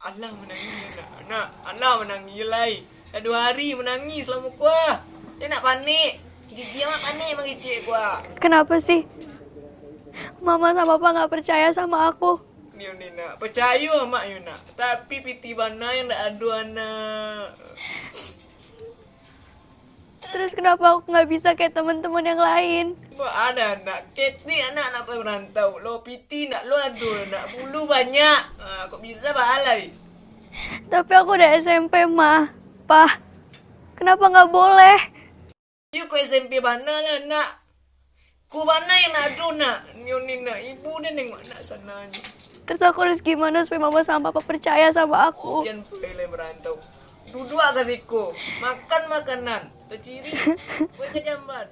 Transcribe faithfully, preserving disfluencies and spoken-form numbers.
Alah manangih, nak. Nak, alah manangih lai. Dah duo hari manangih salamo ko ah. Nyo nak panek. Gigi amak panek mangecek ko ah. Kenapa sih Mama sama Papa nggak percaya sama aku? Nyo ni nak, percayo amak nyo nak. Tapi piti bana yang ndak ado, anak. Terus kenapa aku nggak bisa kayak teman-teman yang lain? Baa nak, ketek anak nak pai merantau. Lo piti nak lo ado, nak bulu banyak. Ha, kok bisa baa lai? Tapi aku udah S M P, Mah. Pah, kenapa nggak boleh? Iyo kok S M P bana lah, nak. Ko bana yang nak ado, nak. Nyo ni nak, ibu den nengok anak sananyo. Terus aku harus gimana supaya Mama sama Papa percaya sama aku? Jan pai lai merantau. Duduak ka siko. Makan makanan. Taciri. Pai ka jamban.